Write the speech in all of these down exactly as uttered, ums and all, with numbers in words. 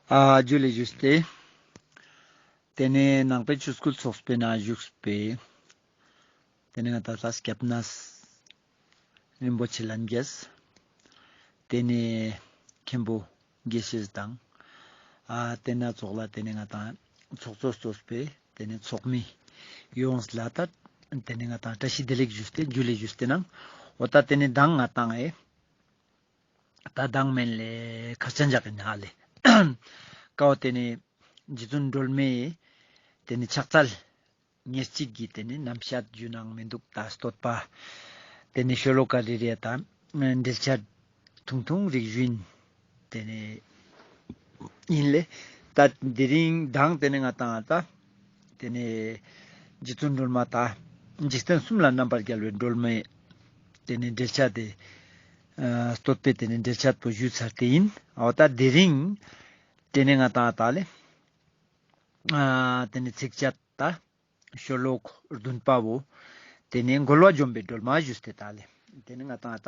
ཨ་ཇུ་ལེ་ཞུས་ཏེ། ཏེ་ནེ་ནང་པའི་ཆོས་སྐུལ་ཚོགས་པའི་ནང་བཞུགས་པའི་ཏེ་ནེ་ང་ཏང་ད་སྐྱབས་གནས་རིན་པོ་ཆེ་ལྷན་རྒྱས། ཏེ་ནེ་མཁན་པོ་དགེ་བཤེས་དང་། ཨ་ཏེ་ན་ཙོགས་ལ་ཏེ་ནེ་ང་ཏང་ཚོགས་གཙོ་གཙོས་པའི་ཏེ་ནེ་ཚོགས་མི་ཡོངས་ལ་ད་ཏེ་ནེ་ང་ཏང་བཀྲ་ཤིས་བདེ་ལེགས་ཞུས་ཏེ་ཇུ་ལེ་ཞུས་ཏེ་ནང་། འོ་ད་ཏེ་ནེ་མདང་ང་ཏང་ཨེ་ད་མདང་མན་ལེ་ཁར་ཆེན་ཇག་གི་ནང་ལེ། ཀའོ་ཏེ་ནེ་རྗེ་བཙུན་སྒྲོལ་མའི་ཏེ་ནེ་ཕྱག་འཚལ་ཉེར་གཅིག་གི་ཏེ་ནེ་རྣམ་བཤད་ཞུ་ནང་མི་འདུག་ད་བསྟོད་པ། ཏེ་ནེ་ཤོ་ལོ་ཀ་རེ་རེ་ད་འགྲེལ་བཤད་ཐུང་ཐུང་རིག་ཞུ་ཡིན། ཏེ་ནེ་ཡིན་ལེ། ད་དེ་རིང་མདང་ཏེ་ནེ་ང་ཏང་ད་ཏེ་ནེ་རྗེ་བཙུན་སྒྲོལ་མ་ད་འཇིག་རྟེན་གསུམ་ལ་རྣམ་པར་རྒྱལ་བའི་སྒྲོལ་མའི་ཏེ་ནེ་འགྲེལ་བཤད་དེ་ཨ་བསྟོད་པའི་ཏེ་ནེ་འགྲེལ་བཤད་པོ་ཞུས་ཚར་ཏེ་ཡིན། འོ་ད་དེ་རིང་ཏེ་ནེ་ང་ཏང་ད་ལེ་ཨ་ཏེ་ནེ་ཚིགས་བཅད་ད་ཤོ་ལོ་ཀ་བདུན་པ་བོ་ཏེ་ནེ་འགོལ་བ་འཇོམས་པའི་སྒྲོལ་མ་ཞུས་ཏེ་ད་ལེ། ཏེ་ནེ་ང་ཏང་ད་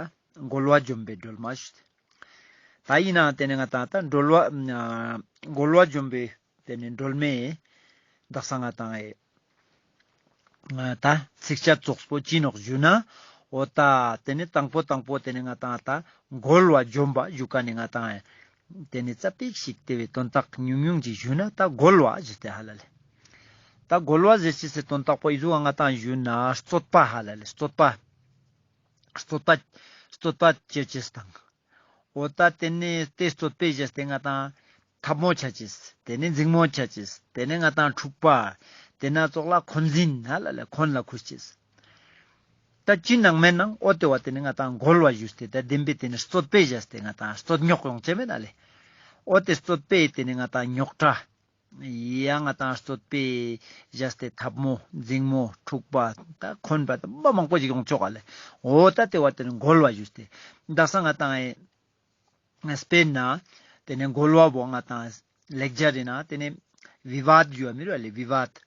འགོལ་བ་འཇོམས་པའི་སྒྲོལ་མ་ཞུས་ཏེ། ད་ཡིན་ནའང་ཏེ་ནེ་ང་ཏང་ད་འགོལ་བ་ཨ་འགོལ་བ་འཇོམས་པའི་ཏེ་ནེ་སྒྲོལ་མའི་དག་ས་ང་ཏང་ཨེ་ད་ཚིགས་བཅད་ཙོགས་པོ་ཅི་ནོག་ཞུ་ན། འོ་ད་ཏེ་ནེ་དང་པོ་དང་པོ་ཏེ་ནེ་ང་ཏང་ད་འགོལ་བ་འཇོམས་པ་ཞུ་ཀ་ནེ་ང་ཏང་ཨེ་ཏེ་ནེ་ཙ་པིག་ཞིག་ཏེ་བའི་དོན་དག་ཉུང་ཉུང་ཅིག་ཞུ་ན། ད་འགོལ་བ་ཞུས་ཏེ་ཧ་ལ་ལེ། ད་འགོལ་བ་ཟེར་ཅེས་སི་དོན་དག་པོ་ཨི་ཟུག་ང་ཏང་ཞུ་ན་རྩོད་པ་ཧ་ལ་ལེ། རྩོད་པ། རྩོད་པ། རྩོད་པ་བྱེད་ཅེས་དང་། འོ་ད་ཏེ་ནེ་ཏེ་རྩོད་པའི་རྗེས་ཏེ་ང་ཏང་འཐབ་མོ་ཆ་ཅེས། ཏེ་ནེ་འཛིང་མོ་ཆ་ཅེས། ཏེ་ནེ་ང་ཏང་འཁྲུག་པ། ཏེ་ན་ཙོགས་ལ་འཁོན་འཛིན་ཧ་ལ་ལེ་འཁོན་ལ་འཁུར་ཅེས། ད་ཅི་ནང་མེད་ནང་འོ་ཏེ་བོ་ཏེ་ནེ་ང་ཏང་འགོལ་བ་ཞུས་ཏེ་ད་བདེན་པའི་ཏེ་ནེ་རྩོད་པའི་རྗེས་ཏེ་ང་ཏང་རྩོད་རྙོག་ཡོང་ཅེས་མེད་ན་ལེ། འོ་ཏེ་རྩོད་པའི་ཏེ་ནེ་ང་ཏང་རྙོག་དྲ། ཡང་ང་ཏང་རྩོད་པའི་རྗེས་ཏེ་འཐབ་མོ་འཛིང་མོ་འཁྲུག་པ་ད་འཁོན་པ་ད་མ་མང་པོ་ཞིག་ཡོང་ཆོག་ག་ལེ། འོ་ད་ཏེ་བོ་ཏེ་ནེ་འགོལ་བ་ཞུས་ཏེ། དག་ས་ང་ཏང་ཨེ་དཔེར་ན་ཏེ་ནེ་འགོལ་བ་བོ་ང་ཏང་ལེགས་སྦྱར་རི་ན་ཏེ་ནེ་བི་བཱད་ཞུ་བ་མི་རུ་ཨ་ལེ། བི་བཱད་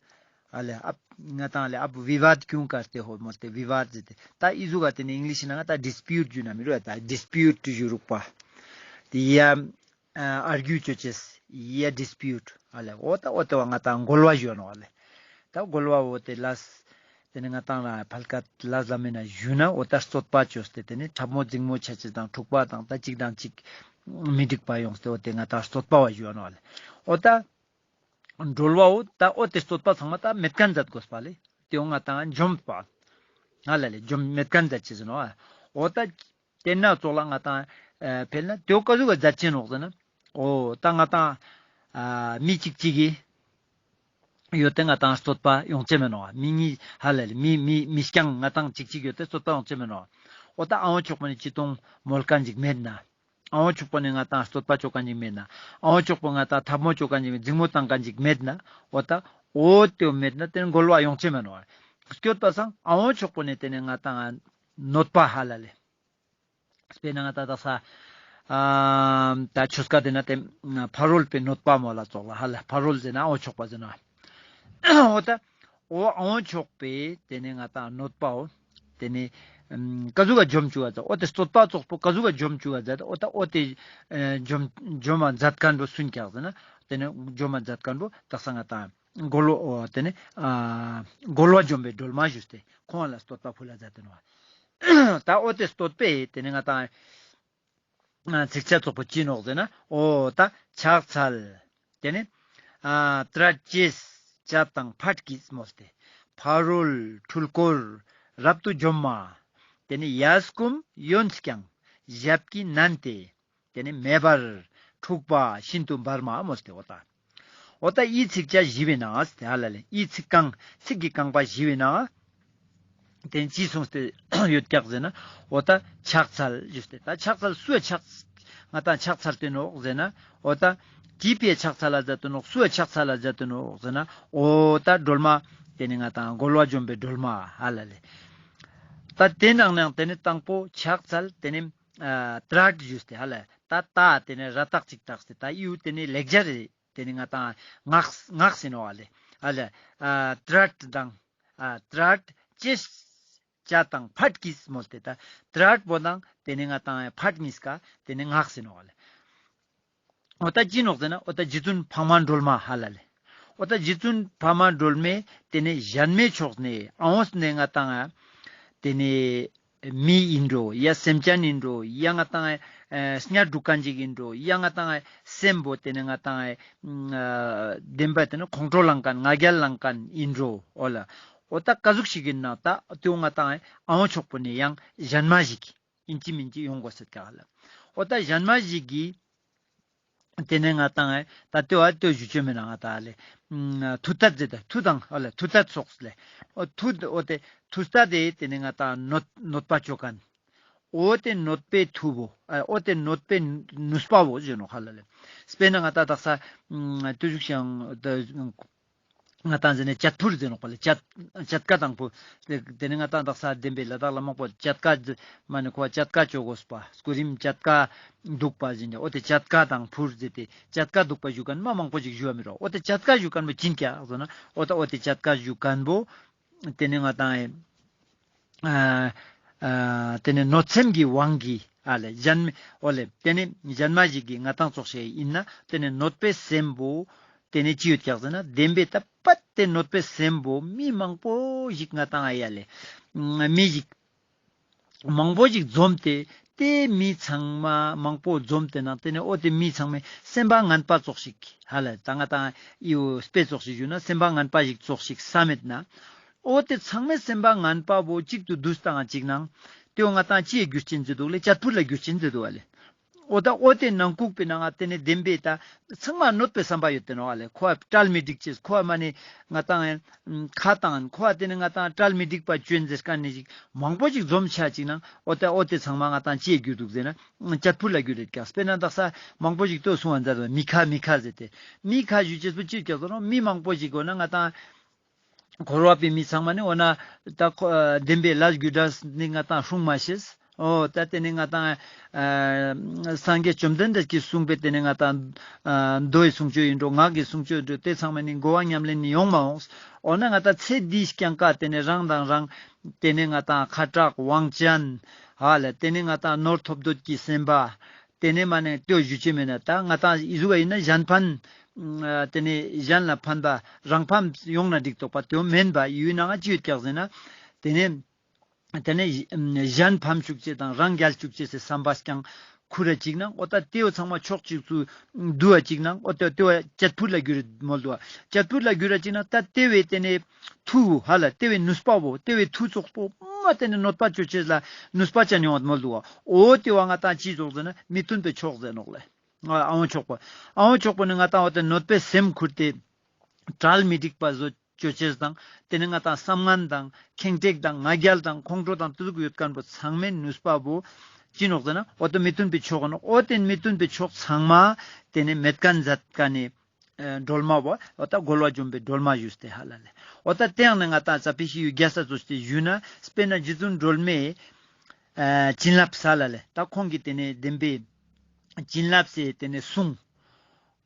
ཨ་ལེ་ཨ་ང་ཏང་ལེ་ཨ་བི་བཱད་ཀྱུང་ཀར་ཏེ་ཧོ་མོལ་ཏེ་བི་བཱད་ཟེར་ཏེ། ད་ཨི་ཟུག་ག་ཏེ་ནེ་ཨིང་ལིཤ་ནང་ང་ད་ཌིས་པིའུཊ་ཞུ་ན་མི་རུ་ཨ་ད་ཌིས་པིའུཊ་ཞུ་རུག་པ། ཏེ་ཡ་ཨར་གྱུ་ཅོ་ཅེས་ཡ་ཌིས་པིའུཊ་ཨ་ལེ། འོ་ད་འོ་ཏེ་བོ་ང་ཏང་འགོལ་བ་ཞུ་ནོག་ཨ་ལེ། ད་འགོལ་བ་བོ་ཏེ་ལས་ཏེ་ནེ་ང་ཏང་ལ་ཕལ་སྐད་ལས་ལ་མེད་ན་ཞུ་ན་འོ་ད་རྩོད་པ་ཅོས་ཏེ་ཏེ་ནེ་འཐབ་མོ་འཛིང་མོ་ཆ་ཅེས་དང་འཁྲུག་པ་དང་ད་ཅིག་དང་ཅིག་མི་འགྲིག་པ་ཡོངས་ཏེ་འོ་ཏེ་ང་ཏང་རྩོད་པ་བོ་ཞུ་ནོག་ཨ་ལེ། འོ་ད་འགྲོལ་བ་བོ་ད་འོ་ཏེ་རྩོད་པ་ཚང་མ་ད་མེད་ཁན་མཛད་དགོས་པ་ལེ། ཏེ་བོ་ང་ཏང་འཇོམས་པ་ཧ་ལ་ལེ་འཇོམས་མེད་ཁན་མཛད་ཅེས་ཟེར་ནོག་ཨ། འོ་ད་ཏེ་ན་ཙོགས་ལ་ང་ཏང་ཨ་ཕེལ་ན་ཏེ་བོ་ཀ་ཟུག་ག་མཛད་ཅེས་ནོག་ཟེར་ན། འོ་ད་ང་ཏང་ཨ་མི་ཅིག་ཅིག་གི་ཡོད་ཏེ་ང་ཏང་རྩོད་པ་ཡོང་ཅེས་མེད་ནོག། མི་གཉིས་ཧ་ལ་ལེ་མི་མི་མི་རྐྱང་ང་ཏང་ཅིག་ཅིག་ཡོད་ཏེ་རྩོད་པ་ཡོང་ཅེས་མེད་ནོག། འོ་ད་ཨ་བོ་ཕྱོགས་པོ་ནེ་ཅི་ཏོང་མོལ་ཁན་ཅིག་མེད་ན། ཨ་བོ་ཕྱོགས་པོ་ནེ་ང་ཏང་རྩོད་པ་ཅོ་ཁན་ཅིག་མེད་ན། ཨ་བོ་ཕྱོགས་པོ་ང་ཏང་འཐབ་མོ་ཅོ་ཁན་ཅིག་མེད་འཛིང་མོ་བཏང་ཁན་ཅིག་མེད་ན། འོ་ད་འོ་ཏེ་བོ་མེད་ན་ཏེ་ནེ་འགོལ་བ་ཡོང་ཅེས་མེད་ནོག། སྐྱོད་པ་སང་ཨ་བོ་ཕྱོགས་པོ་ནེ་ཏེ་ནེ་ང་ཏང་གནོད་པ་ཧ་ལ་ལེ། དཔེར་ན་ང་ཏང་དག་ས་ཨ་ད་ཆོས་སྐད་ཏེ་ན་ཏེ་ཕ་རོལ་པའི་གནོད་པ་མོལ་ལ་ཙོགས་ལ་ཧ་ལ་ཕ་རོལ་ཟེར་ན་ཨ་བོ་ཕྱོགས་པ་ཟེར་ན། འོ་ད་འོ་ཨ་བོ་ཕྱོགས་པའི་ཏེ་ནེ་ང་ཏང་གནོད་པའོ། ཏེ་ནེ་ཀ་ཟུག་ག་འཇོམས་ཅུག་ག་ཟེར། འོ་ཏེ་རྩོད་པ་ཙོགས་པོ་ཀ་ཟུག་ག་འཇོམས་ཅུག་ག་ཟེར། འོ་ད་འོ་ཏེ་ཨ་འཇོམས་འཇོམས་མ་མཛད་ཁན་བོ་སུན་ཀྱག་ཟེར་ན། ཏེ་ནེ་འཇོམས་མ་མཛད་ཁན་བོ་དག་ས་ང་ཏང་འགོལ་བ་འོ་ཏེ་ནེ་ཨ་འགོལ་བ་འཇོམས་པའི་སྒྲོལ་མ་ཞུས་ཏེ་ཁོང་ལ་བསྟོད་པ་ཕུལ་ལ་མཛད་དེ་ནོག། ད་འོ་ཏེ་བསྟོད་པའི་ཏེ་ནེ་ང་ཏང་ཚིགས་བཅད་ཙོགས་པོ་ཅི་ནོག་ཟེར་ན། འོ་ད་ཕྱག་འཚལ། ཏེ་ནེ་ཨ་ཏྲཊ་ཅེས་བྱ་དང་ཕཊ་ཀྱིས་མོལ་ཏེ། ཕ་རོལ་འཁྲུལ་འཁོར་རབ་ཏུ་འཇོམས་མ། ཏེ་ནེ་ཡ་སྐུམ་ཡོན་ཀྱང་ཞབས་ཀྱིས་མནན་ཏེ། ཏེ་ནེ་མེ་འབར་འཁྲུགས་པ་ཤིན་ཏུ་འབར་མ་མོལ་ཏེ་འོ་ད། འོ་ད་འི་ཚིགས་བཅད་བཞི་བོའི་ནང་ཏེ་ཧ་ལ་ལེ་འི་ཚིག་རྐང་ཚིག་གི་རྐང་པ་བཞི་བོའི་ནང་ཏེ་ཅི་གསུངས་ཏེ་ཡོད་ཀྱག་ཟེར་ན། འོ་ད་ཕྱག་འཚལ་ཞུས་ཏེ་ད་ཕྱག་འཚལ་སུའ་ཕྱག་ང་ཏང་ཕྱག་འཚལ་ཏེ་ནོག་ཟེར་ན། འོ་ད་ཅི་ཕིའ་ཕྱག་འཚལ་ལ་མཛད་དེ་ནོག་སུའ་ཕྱག་འཚལ་ལ་མཛད་དེ་ནོག་ཟེར་ན། འོ་ད་སྒྲོལ་མ་ཏེ་ནེ་ང་ཏང་འགོལ་བ་འཇོམས་པའི་སྒྲོལ་མ་ཧ་ལ་ལེ། ད་ཏེ་ནང་ནེ་ཏེ་ནེ་དང་པོ་ཕྱག་འཚལ་ཏེ་ནེ་ཨ་ཏྲཊ་ཞུས་ཏེ་ཧ་ལ་ད་ད་ཏེ་ནེ་ར་བཏགས་ཅིག་བཏགས་ཏེ་ད་ཡུ་ཏེ་ནེ་ལེགས་སྦྱར་རེ་ཏེ་ནེ་ང་ཏང་སྔགས་སྔགས་ཟེར་ནོག་ཨ་ལེ། ཨ་ལེ་ཨ་ཏྲཊ་དང་ཨ་ཏྲཊ་ཅེས་བྱ་དང་ཕཊ་ཀྱིས་མོལ་ཏེ་ད་ཏྲཊ་བོ་དང་ཏེ་ནེ་ང་ཏང་ཕཊ་གཉིས་ཀ་ཏེ་ནེ་སྔགས་ཟེར་ནོག་ཨ་ལེ། འོ་ད་ཅི་ནོག་ཟེར་ན་འོ་ད་རྗེ་བཙུན་འཕགས་མ་སྒྲོལ་མ་ཧ་ལ་ལེ། འོ་ད་རྗེ་བཙུན་འཕགས་མ་སྒྲོལ་མས་ཏེ་ནེ་གཞན་མའི་ཕྱོགས་ནེ་ཨ་འོངས་ནེ་ང་ཏང་ཏེ་ནེ་མི་ཨིན་འགྲོ་ཡ་སེམས་ཅན་ཨིན་འགྲོ་ཡ་ང་ཏང་ཨ་གཉེན་དྲུག་ཅན་ཅིག་ཨིན་འགྲོ་ཡ་ང་ཏང་ཨ་སེམས་པོ་ཏེ་ནེ་ང་ཏང་ཨ་བདེན་པ་ཏེ་ནེ་ཁོང་ཁྲོ་ལང་ཁན་ང་རྒྱལ་ལང་ཁན་ཨིན་འགྲོ་འོ་ལ། འོ་ད་ཀ་ཟུག་ཞིག་ཨིན་ན་ད་ཏེའོ་ང་ཏང་ཨ་འོ་ཕྱོགས་པོ་ནེ་ཡང་གཞན་མ་ཞིག་ཨིན་ཅི་མིན་ཅི་ཡོང་དགོས་ཟེར་ཀྱག་ལ། འོ་ད་གཞན་མ་ཞིག་གིས་ཏེ་ནེ་ང་ཏང་ཨེ་ད་ལྟོས་ཨ་ལྟོས་ཞུ་ཅེས་མེད་ན་ང་ཏང་ཨ་ལེ། མཐུ་ཐད་ཟེར་ད་མཐུ་དང་ཨ་ལེ་མཐུ་ཐད་སོགས་ལེ། འོ་མཐུ་འོ་ཏེ་མཐུ་ཐད་དེ་ཏེ་ནེ་ང་ཏང་གནོད་གནོད་པ་ཅོ་ཁན། འོ་ཏེ་གནོད་པའི་མཐུ་བོ་ཨ་འོ་ཏེ་གནོད་པའི་ནུས་པ་བོ་ཞུ་ནོག་ཧ་ལ་ལེ། དཔེར་ན་ང་ཏང་དག་ས་ཏུ་ཞུགས་ཤིང་ད་ང་ཏང་ཟེར་ནེ་བྱད་ཕུར་ཟེར་ནོག་པ་ལེ། བྱད་བྱད་ཀ་དང་ཕུར། ཏེ་ཏེ་ནེ་ང་ཏང་དག་ས་བདེན་པའི་ལ་དྭགས་ལ་མང་པོ་བྱད་ཀ་ཟེར་མ་ནེ་ཁོ་བ་བྱད་ཀ་ཅོ་དགོས་པ་སྐུ་རིམ་བྱད་ཀ་འདུག་པ་ཟེར་ནེ་འོ་ཏེ་བྱད་ཀ་དང་ཕུར་ཟེར་ཏེ་བྱད་ཀ་འདུག་པ་ཞུ་ཁན་མ་མང་པོ་ཞིག་ཞུ་བ་མི་རོ། འོ་ཏེ་བྱད་ཀ་ཞུ་ཁན་བོ་ཅི་ཨིན་ཀྱག་ཟེར་ན་འོ་ད་འོ་ཏེ་བྱད་ཀ་ཞུ་ཁན་བོ་ཏེ་ནེ་ང་ཏང་ཨེ་ཨ་ཨ་ཏེ་ནེ་གནོད་སེམས་ཀྱི་དབང་གིས་ཨ་ལེ་གཞན་མ་འོ་ལེ་ཏེ་ནེ་གཞན་མ་ཞིག་གིས་ང་ཏང་ཙོགས་ཤིག་ཨིན་ན་ཏེ་ནེ་གནོད་པའི་སེམས་པོ་ཏེ་ནེ་ཅི་ཡོད་ཀྱག་ཟེར་ན་བདེན་པའི་ད་པད་ཏེ་གནོད་པའི་སེམས་པོ་མི་མང་པོ་ཞིག་ང་ཏང་ཨ་ཡ་ལེ་མི་ཞིག་མང་པོ་ཞིག་འཛོམས་ཏེ་ཏེ་མི་ཚང་མ་མང་པོ་འཛོམས་ཏེ་ན་ཏེ་ནེ་འོ་ཏེ་མི་ཚང་མའི་སེམས་པ་ངན་པ་ཙོགས་ཤིག་ཧ་ལ་ད་ང་ཏང་ཨི་བོ་དཔེ་ཙོགས་ཤིག་ཞུ་ན་སེམས་པ་ངན་པ་ཞིག་ཙོགས་ཤིག་བསམ་མེད་ན། འོ་ཏེ་ཚང་མའི་སེམས་པ་ངན་པ་བོ་གཅིག་ཏུ་བསྡུས་བཏང་ཅིག་ནང་ཏེ་བོ་ང་ཏང་ཅིའི་རྒྱུ་རྐྱེན་ཟེར་དུག་ལེ། བྱད་ཕུར་ལ་རྒྱུ་རྐྱེན་ཟེར་དུག་ཨ་ལེ། འོ་ད་འོ་ཏེ་ནང་ཁུག་པའི་ནང་ང་ཏེ་ནེ་བདེན་པའི་ད་ཚང་མ་གནོད་པའི་བསམ་པ་ཡོད་དེ་ནོག་ཨ་ལེ། ཁོ་བྲལ་མི་འགྲིག་ཅེས་ཁོ་མ་ནེ་ང་ཏང་ཁ་ཏང་ཁོ་ཏེ་ནེ་ང་ཏང་བྲལ་མི་འགྲིག་པ་ཅོ་ཨིན་ཟེར་ཁན་ནི་ཞིག་མང་པོ་ཞིག་འཛོམས་ཆ་ཅིག་ནང་འོ་ད་འོ་ཏེ་ཚང་མ་ང་ཏང་ཅིའི་རྒྱུ་དུག་ཟེར་ན་བྱད་ཕུར་ལ་རྒྱུ་རེད་ཀྱག། དཔེར་ན་དག་ས་མང་པོ་ཞིག་ཏོ་གསུང་བ་མཛད་པ་མི་ཁ་མི་ཁ་ཟེར་ཏེ་མི་ཁ་ཞུ་ཅེས་པོ་ཅི་ཀྱག་ཟེར་ན་མི་མང་པོ་ཞིག་འོ་ན་ང་ཏང་འཁོར་བ་པའི་མི་ཚང་མ་ནི་འོ་ན་ད་ཁོ་ཨ་བདེན་པའི་ལས་རྒྱུ་འབྲས་ནི་ང་ཏང་སྲུང་མ་ཤེས། འོ་ད་ཏེ་ནེ་ང་ཏང་ཨ་སངས་རྒྱས་བཅོམ་ལྡན་འདས་ཀྱིས་གསུངས་པའི་ཏེ་ནེ་ང་ཏང་ཨ་མདོའི་གསུང་ཆོས་ཨིན་འགྲོ་སྔགས་ཀྱི་གསུང་ཆོས་ཨིན་འགྲོ་ཏེ་ཚང་མ་ནི་གོ་བ་ཉམས་ལེན་ནི་ཡོང་མ་འོངས། འོ་ན་ང་ཏང་ཚེ་འདིའི་རྐྱང་ཀ་ཏེ་ནེ་རང་དང་རང་ཏེ་ནེ་ང་ཏང་ཁ་གྲག་དབང་ཅན་ཧ་ལ་ཏེ་ནེ་ང་ཏང་ནོར་ཐོབ་འདོད་ཀྱི་སེམས་པ། ཏེ་ནེ་མ་ནེ་ལྟོས་ཞུ་ཅེས་མེད་ན་ད་ང་ཏང་ཨི་ཟུག་ཨིན་ན་གཞན་ཕན་ཨ་ཏེ་ནེ་གཞན་ལ་ཕན་པ་རང་ཕན་ཡོང་ན་འགྲིག་ཏོག་པ་ཏེའོ་མེན་པ་ཡུལ་ནང་ང་ཅི་ཡོད་ཀྱག་ཟེར་ན་ཏེ་ནེ་ཏེ་ནེ་གཞན་ཕམ་ཅུག་ཅེས་དང་རང་རྒྱལ་ཅུག་ཅེས་སི་བསམ་པ་རྐྱང་ཁུར་ར་ཅིག་ནང་འོ་ད་ཏེའོ་ཚང་མ་ཕྱོགས་གཅིག་ཏུ་བསྡུ་བ་ཅིག་ནང་འོ་ད་ཏེ་བོ་བྱད་ཕུར་ལ་རྒྱུ་རེད་མོལ་དུག་བ། བྱད་ཕུར་ལ་རྒྱུ་ར་ཅིག་ནང་ད་ཏེ་བོའི་ཏེ་ནེ་མཐུ་ཧ་ལ་ཏེ་བོའི་ནུས་པ་བོ་ཏེ་བོའི་མཐུ་ཙོགས་པོ་མ་ཏེ་ནེ་གནོད་པ་ཅོ་ཅེས་ལ་ནུས་པ་ཅན་ཡོང་བ་མོལ་དུག་བ། འོ་ཏེ་བོ་ང་ཏང་ཅི་ཙོགས་ཟེར་ན་མི་མཐུན་པའི་ཕྱོགས་ཟེར་ནོག་ལེ། ཨ་འོ་ཕྱོགས་པོ་ཨ་འོ་ཕྱོགས་པོ་ནི་ང་ཏང་འོ་ཏེ་གནོད་པའི་སེམས་ཁུར་ཏེ་བྲལ་མི་འགྲིག་པ་བཟོ་ཅོ་ཅེས་དང་ཏེ་ནེ་ང་ཏང་བསམ་ངན་དང་ཁེངས་དྲེགས་དང་ང་རྒྱལ་དང་ཁོང་ཁྲོ་དང་ཏེ་ཟུག་ཡོད་ཁན་པོ་ཚང་མའི་ནུས་པ་བོ་ཅི་ནོག་ཟེར་ན་འོ་ཏེ་མི་མཐུན་པའི་ཕྱོགས་ནོག། འོ་ཏེ་མི་མཐུན་པའི་ཕྱོགས་ཚང་མ་ཏེ་ནེ་མེད་ཁན་མཛད་ཁན་ནི་ཨ་སྒྲོལ་མ་བོ་འོ་ད་རྒོལ་བ་འཇོམས་པའི་སྒྲོལ་མ་ཞུས་ཏེ་ཧ་ལ་ལེ། འོ་ད་ཏེ་ཡང་ནི་ང་ཏང་ཙ་པིག་ཞིག་ཡུལ་རྒྱལ་ས་ཙོགས་ཏེ་ཞུས་ན་དཔེར་ན་རྗེ་བཙུན་སྒྲོལ་མའི་ཨ་བྱིན་རླབས་ས་ལ་ལེ་ད་ཁོང་གི་ཏེ་ནེ་བདེན་པའི་བྱིན་རླབས་སི་ཏེ་ནེ་གསུང་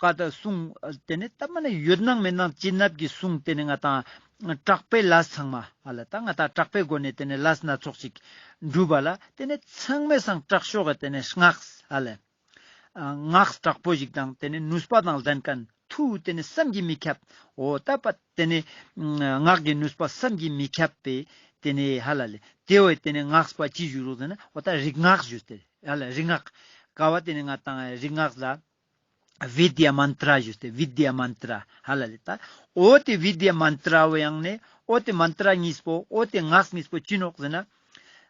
ཀ་ད་གསུང་ཏེ་ནེ་ད་མ་ནེ་ཡོད་ནང་མེད་ནང་བྱིན་རླབས་ཀྱི་གསུང་ཏེ་ནེ་ང་ཏང་དྲག་པོའི་ལས་ཚང་མ་ཧ་ལ་ད་ང་ཏང་དྲག་པོའི་སྒོ་ནེ་ཏེ་ནེ་ལས་སྣ་ཚོགས་ཤིག་འགྲུབ་པ་ལ་ཏེ་ནེ་ཚང་མའི་སང་དྲག་ཤོས་ཀ་ཏེ་ནེ་སྔགས་ཧ་ལ། ཨ་སྔགས་དྲག་པོ་ཞིག་དང་ཏེ་ནེ་ནུས་པ་དང་ལྡན་ཁན་མཐུ་ཏེ་ནེ་བསམ་གྱིས་མི་ཁྱབ། འོ་ད་པ་ཏེ་ནེ་སྔགས་ཀྱི་ནུས་པ་བསམ་གྱིས་མི་ཁྱབ་པའི་ཏེ་ནེ་ཧ་ལ་ལེ་ཏེ་བོའི་ཏེ་ནེ་སྔགས་པ་ཅི་ཞུ་རུག་ཟེར་ན་འོ་ད་རིག་སྔགས་ཞུས་ཏེ་ཧ་ལ་རིག་སྔགས་ཀ་བ་ཏེ་ནེ་ང་ཏང་རིག་སྔགས་ལ་བི་དྱ་མན་ཏྲ་ཞུས་ཏེ་བི་དྱ་མན་ཏྲ་ཧ་ལ་ལེ་ད་འོ་ཏེ་བི་དྱ་མན་ཏྲ་བོ་ཡང་ནེ་འོ་ཏེ་མན་ཏྲ་གཉིས་པོ་འོ་ཏེ་སྔགས་གཉིས་པོ་ཅི་ནོག་ཟེར་ན།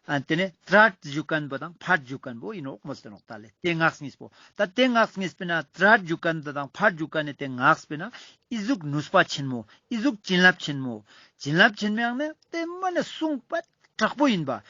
ཨ་ཏེ་ནེ་ཏྲཊ་ཞུ་ཁན་བོ་དང་ཕཊ་ཞུ་ཁན་བོ་ཨིན་ནོག་མོལ་ཏེ་ནོག་ད་ལེ། ཏེ་སྔགས་གཉིས་པོ། ད་ཏེ་སྔགས་གཉིས་པོའི་ནང་ཏྲཊ་ཞུ་ཁན་བོ་དང་ཕཊ་ཞུ་ཁན་ནི་ཏེ་སྔགས་པོའི་ནང་ཨི་ཟུག་ནུས་པ་ཆེན་མོ། ཨི་ཟུག་བྱིན་རླབས་ཆེན་མོ། བྱིན་རླབས་ཆེན་མོའི་ནང་ནེ་ཏེ་མ་ནེ་གསུང་པ་དྲག་པོ་ཨིན་པ།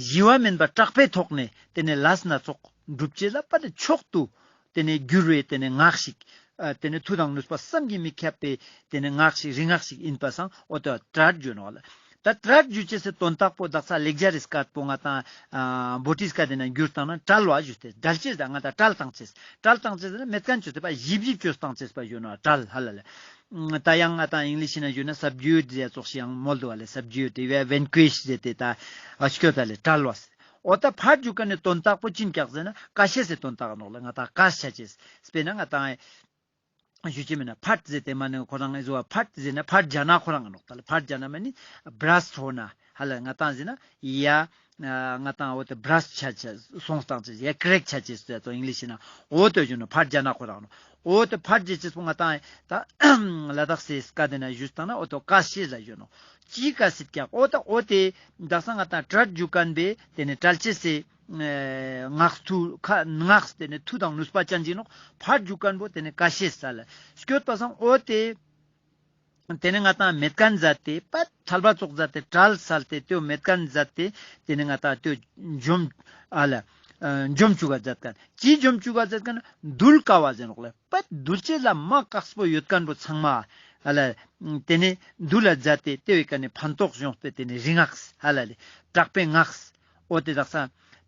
ཞི་བ་མེན་པ་དྲག་པོའི་ཐོག་ནེ་ཏེ་ནེ་ལས་སྣ་ཚོགས་འགྲུབ་ཅེས་ལ་པ་ཏེ་མཆོག་ཏུ་ཏེ་ནེ་གྱུར་བའི་ཏེ་ནེ་སྔགས་ཤིག་ཨ་ཏེ་ནེ་མཐུ་དང་ནུས་པ་བསམ་གྱིས་མི་ཁྱབ་པའི་ཏེ་ནེ་སྔགས་ཤིག་རིག་སྔགས་ཤིག་ཨིན་པ་སང་འོ་ཏེ་ཏྲཊ་ཞུ་ནོག་ལེ། ད་ཏྲཊ་ཞུ་ཅེས་སི་དོན་དག་པོ་དག་ས་ལེགས་སྦྱར་རི་སྐད་པོ་ང་ཏང་ཨ་བོ་ཊི་སྐད་དེ་ནང་བསྒྱུར་བཏང་ན་བྲལ་བ་ཞུས་ཏེ་བྲལ་ཅེས་ད་ང་ཏང་བྲལ་བཏང་ཅེས་བྲལ་བཏང་ཅེས་ཟེར་ན་མེད་ཁན་ཅོས་ཏེ་པ་ཞིབ་ཞིབ་ཅོས་བཏང་ཅེས་པ་ཞུ་ནོག་བྲལ་ཧ་ལ་ལེ། ད་ཡང་ང་ཏང་ཨིང་ལིཤ་ནང་ཞུ་ན་སབ་ཇུ་ཡུད་ཟེར་ཙོགས་ཤིག་ཡང་མོལ་དུག་པ་ལེ། སབ་ཇུ་ཡུད་ཡ་ཝན་ཀུ་ཤ་ཟེར་ཏེ་ད་ཨ་སྐྱོད་ད་ལེ་བྲལ་བ་ཟེར། འོ་ད་ཕར་འཇུག་མཁན་ནི་དོན་དག་པོ་ཅི་ཨིན་ཀྱག་ཟེར་ན་ཀ་ཤེས་སི་དོན་དག་ནོག་ལེ། ང་ཏང་ཀ་ཤ་ཅེས། དཔེར་ན་ང་ཏང་ཞུ་ཅེས་མེད་ན་ཕར་ཟེར་ཏེ་མ་ནེ་ཁོ་རང་ཨི་ཟོ་བ་ཕར་ཟེར་ན་ཕར་རྒྱ་ན་ཁོ་རང་ནོག་ད་ལེ། ཕར་རྒྱ་ན་མ་ནེ་བྲས་ཧོ་ན་ཧ་ལ་ང་ཏང་ཟེར་ན་ཡ་ང་ཏང་འོ་ཏེ་བྲས་ཆ་ཆ་སོང་སྟངས་ཅེས་ཡ་ཀྲེག་ཆ་ཅེས་ཟེར་ཏོ་ཨིང་ལིཤ་ན་འོ་ཏེ་ཞུ་ནོག་ཕར་རྒྱ་ན་ཁོ་རང་ནོག་འོ་ཏེ་ཕར་རྒྱ་ཅེས་པོ་ང་ཏང་ད་ལ་དྭགས་སི་སྐད་དེ་ན་ཞུས་ཏང་ན་འོ་ཏེ་ཀ་ཤེས་ལ་ཞུ་ནོག་ཅི་ཀ་ཤེས་ཀྱག་འོ་ད་འོ་ཏེ་དག་ས་ང་ཏང་བྲལ་འཇུག་མཁན་པའི་ཏེ་ནེ་བྲལ་ཅེས་སི་ངག་ཐུག་ཁ་ངག་ཏེ་ནེ་ཐུགས་དང་ནུས་པ་ཅན་ཅིག་ནོག་ཕར་འཇུག་མཁན་པོ་ཏེ་ནེ་ཀ་ཤེས་ས་ལ་སྐྱོད་པ་སང་འོ་ཏེ་ཏེ་ནེ་ང་ཏང་མེད་མཁན་མཛད་དེ་པད་ཐལ་བ་ཙོགས་མཛད་དེ་བྲལ་སལ་ཏེ་ཏེ་མེད་མཁན་མཛད་དེ་ཏེ་ནེ་ང་ཏང་ཏེ་འཇོམས་ཨ་ལ་འཇོམས་བཅུག་ག་མཛད་མཁན་ཅི་འཇོམས་བཅུག་ག་མཛད་མཁན་འདུལ་དཀའ་བ་ཟེར་ནོག་ལེ། པད་འདུལ་ཅེས་ལ་མ་དཀགས་པོ་ཡོད་མཁན་པོ་ཚང་མ་ཨ་ལ་ཏེ་ནེ་འདུལ་ལ་མཛད་དེ་ཏེ་བའི་ཀ་ནེ་ཕན་ཐོགས་ཡོང་སྟེ་ཏེ་ནེ་རིག་སྔགས་ཨ་ལ་ལེ་དྲག་པོའི་སྔགས་འོ་ཏེ་དག་ས་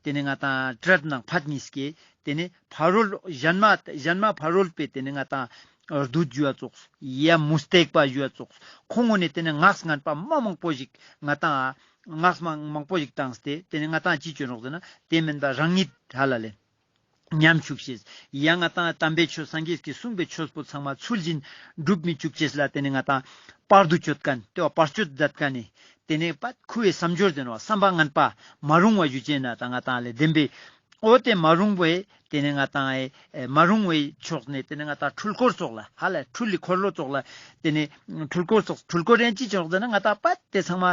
ཏེ་ནེ་ང་ཏང་བྲལ་དང་ཕར་གཉིས་ཀྱི་ཏེ་ནེ་ཕ་རོལ་གཞན་མ་གཞན་མ་ཕ་རོལ་པའི་ཏེ་ནེ་ང་ཏང་བདུད་ཞུ་བ་ཙོགས་ཡ་མུ་སྟེགས་པ་ཞུ་བ་ཙོགས་ཁོང་ངོ་ནེ་ཏེ་ནེ་སྔགས་ངན་པ་མ་མང་པོ་ཞིག་ང་ཏང་སྔགས་མ་མང་པོ་ཞིག་བཏང་སྟེ་ཏེ་ནེ་ང་ཏང་ཅི་ཅོ་ནོག་ཟེར་ན་ཏེ་མེན་པ་རང་ཉིད་ཧ་ལ་ལེ། ཉམ་ཆུག་ཤེས། ཡང་ང་ཏང་དམ་པའི་ཆོས་སངས་རྒྱས་ཀྱིས་གསུངས་པའི་ཆོས་པོ་ཚང་མ་ཚུལ་བཞིན་སྒྲུབ་མི་བཅུག་ཅེས་ལ་ཏེ་ནེ་ང་ཏང་བར་དུ་གཅོད་མཁན་ཏེ་བ་བར་གཅོད་མཛད་མཁན་ནི་ཏེ་ནེ་པད་ཁུ་བའི་བསམ་སྦྱོར་ཟེར་ནོག་བསམ་པ་ངན་པ་མ་རུང་བ་ཞུ་ཅེས་ན་ད་ང་ཏང་ལེ་བདེན་པའི་འོ་ཏེ་མ་རུང་བའི་ཏེ་ནེ་ང་ཏང་ཨེ་མ་རུང་བའི་ཕྱོགས་ནེ་ཏེ་ནེ་ང་ཏང་འཁྲུལ་འཁོར་ཙོགས་ལ་ཧ་ལ་འཁྲུལ་ལི་འཁོར་ལོ་ཙོགས་ལ་ཏེ་ནེ་འཁྲུལ་འཁོར་ཙོགས་འཁྲུལ་འཁོར་ཡང་ཅི་ཅོག་ཟེར་ན་ང་ཏང་པད་ཏེ་ཚང་མ་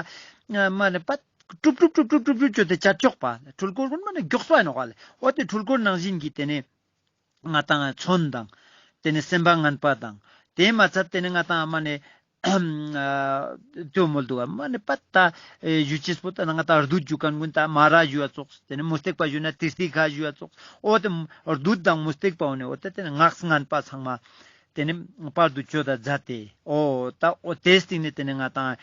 མ་ནེ་པད་ཀྲུབ་ཀྲུབ་ཀྲུབ་ཀྲུབ་ཀྲུབ་ཀྲུབ་ཅོ་ཏེ་ཅར་ཅོག་པ། འཁྲུལ་འཁོར་ཀུན་མ་ནེ་མགྱོགས་པ་ནོག་ལེ། འོ་ཏེ་འཁྲུལ་འཁོར་ནང་བཞིན་གྱི་ཏེ་ནེ་ང་ཏང་མཚོན་དང་། ཏེ་ནེ་སེམས་པ་ངན་པ་དང་། ཏེ་མ་ཚད་ཏེ་ནེ་ང་ཏང་མ་ནེ་ཨ་ཏེ་མོལ་དུག་ག་མ་ནེ་པད་ད་ཨེ་ཞུ་ཅེས་པོ་ད་ང་ཏང་བདུད་ཞུ་མཁན་ཀུན་ད་མ་ར་ཞུ་བ་ཙོགས། ཏེ་ནེ་མུ་སྟེགས་པ་ཞུ་ན་ཏྲི་ཏི་ཁ་ཞུ་བ་ཙོགས། འོ་ཏེ་བདུད་དང་མུ་སྟེགས་པ་འོ་ནེ་འོ་ཏེ་ཏེ་ནེ་སྔགས་ངན་པ་ཚང་མ་ཏེ་ནེ་བར་དུ་གཅོད་ད་མཛད་དེ། འོ་ད་འོ་ཏེ་སྟིང་ནེ་ཏེ་ནེ་ང་ཏང་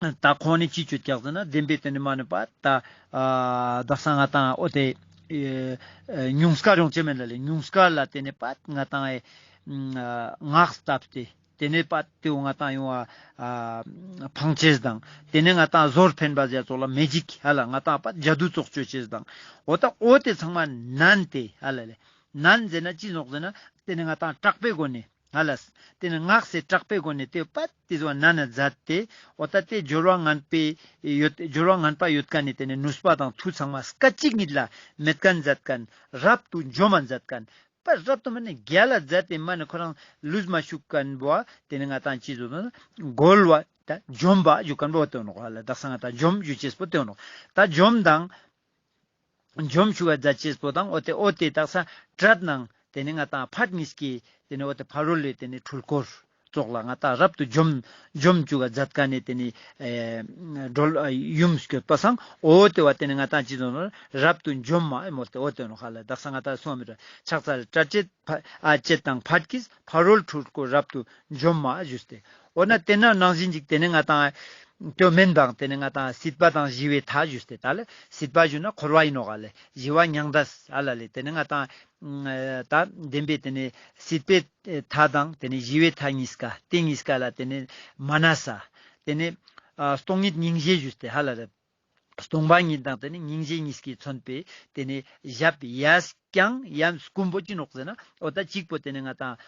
ད་ཁོང་ནི་ཅི་ཅོ་ཀྱག་ཟེར་ན་བདེན་པའི་ཏེ་ནེ་མ་ནེ་པད་ད་ཨ་དག་ས་ང་ཏང་འོ་ཏེ་ཨེ་ཨེ་ཉུང་སྐར་ཡོང་ཅེས་མེད་ལ་ལེ། ཉུང་སྐར་ལ་ཏེ་ནེ་པད་ང་ཏང་ཨེ་ཨ་སྔགས་བཏབ་སྟེ་ཏེ་ནེ་པད་ཏེ་བོ་ང་ཏང་ཡོང་བ་ཨ་ཕང་ཅེས་དང་ཏེ་ནེ་ང་ཏང་ཟོར་འཕེན་པ་ཟེར་ཙོགས་ལ་མེ་ཇིག་ཧ་ལ་ང་ཏང་པད་ཇ་དུ་ཙོགས་ཅོ་ཅེས་དང་འོ་ད་འོ་ཏེ་ཚང་མ་ནན་ཏེ་ཧ་ལ་ལེ། ནན་ཟེར་ན་ཅི་ནོག་ཟེར་ན་ཏེ་ནེ་ང་ཏང་དྲག་པོའི་སྒོ་ནེ་ཧ་ལ། ཏེ་ནེ་སྔགས་སི་དྲག་པོའི་སྒོ་ནེ་ཏེ་པད་ཏེ་ཟོ་ནན་ན་མཛད་དེ། འོ་ད་ཏེ་སྦྱོར་བ་ངན་པའི་ཡོད་སྦྱོར་བ་ངན་པ་ཡོད་མཁན་ནི་ཏེ་ནེ་ནུས་པ་དང་མཐུ་ཚང་མ་སྐད་ཅིག་ཉིད་ལ་མེད་མཁན་མཛད་མཁན། རབ་ཏུ་འཇོམས་མ་མཛད་མཁན། པད་རབ་ཏུ་མ་ནེ་རྒྱལ་ལ་མཛད་དེ་མ་ནེ་ཁོ་རང་ལུས་མ་ཤུགས་མཁན་བོ་ཏེ་ནེ་ང་ཏང་ཅི་ཟོ་ན་རྒོལ་བ་ད་འཇོམས་པ་ཞུ་མཁན་བོ་ཏེ་ནོག་ལེ། དག་ས་ང་ཏང་འཇོམས་ཞུ་ཅེས་པོ་ཏེ་ནོག་ད་འཇོམས་དང་འཇོམས་ཞུ་བ་མཛད་ཅེས་པོ་དང་འོ་ཏེ་འོ་ཏེ་དག་ས་བྲལ་དང་ཏེ་ནེ་ང་ཏང་ཕར་གཉིས་ཀྱི་ཏེ་ནེ་འོ་ཏེ་ཕ་རོལ་ལས་ཏེ་ནེ་འཁྲུལ་འཁོར་ཙོགས་ལ་ང་ཏང་རབ་ཏུ་འཇོམས་འཇོམས་ཞུ་བ་མཛད་མཁན་ནི་ཏེ་ནེ་ཨེ་སྒྲོལ་ཨ་ཡུམ་སྐྱོད་པ་སང་འོ་ཏེ་བ་ཏེ་ནེ་ང་ཏང་ཅི་ཟོ་ན་རབ་ཏུ་འཇོམས་མ་ཨེ་མོལ་ཏེ་འོ་ཏེ་ནོག་ཧ་ལ། དག་ས་ང་ཏང་སོང་མི་ར་ཕྱག་འཚལ་བྲལ་བྱེད་ཕ་ཨ་བྱེད་དང་ཕཊ་ཀྱིས་ཕ་རོལ་འཁྲུལ་འཁོར་རབ་ཏུ་འཇོམས་མ་ཞུས་ཏེ། འོ་ན་ཏེ་ན་ནང་བཞིན་ཅིག་ཏེ་ནེ་ང་ཏང་ཏེ་མེན་དང་ཏེ་ནེ་ང་ཏང་སྲིད་པ་དང་ཞི་བའི་མཐའ་ཞུས་ཏེ་ད་ལེ་སྲིད་པ་ཞུ་ན་འཁོར་བ་ཨིན་ནོག་ལེ། ཞི་བ་མྱང་འདས་ཧ་ལ་ལེ། ཏེ་ནེ་ང་ཏང་ད་བདེན་པའི་ཏེ་ནེ་སྲིད་པའི་མཐའ་དང་ཏེ་ནེ་ཞི་བའི་མཐའ་གཉིས་ཀ་ཏེ་གཉིས་ཀ་ལ་ཏེ་ནེ་མ་ན་ས་ཏེ་ནེ་ཨ་སྟོང་ཉིད་སྙིང་རྗེ་ཞུས་ཏེ་ཧ་ལ་ལེ། སྟོང་པ་ཉིད་དང་ཏེ་ནེ་སྙིང་རྗེ་གཉིས་ཀྱིས་མཚོན་པའི་ཏེ་ནེ་ཞབས་གཡས་བརྐྱང་གཡོན་བསྐུམ་པོ་ཅི་ནོག་ཟེར་ན་འོ་ད་གཅིག་པོ་ཏེ་ནེ་ང་ཏང་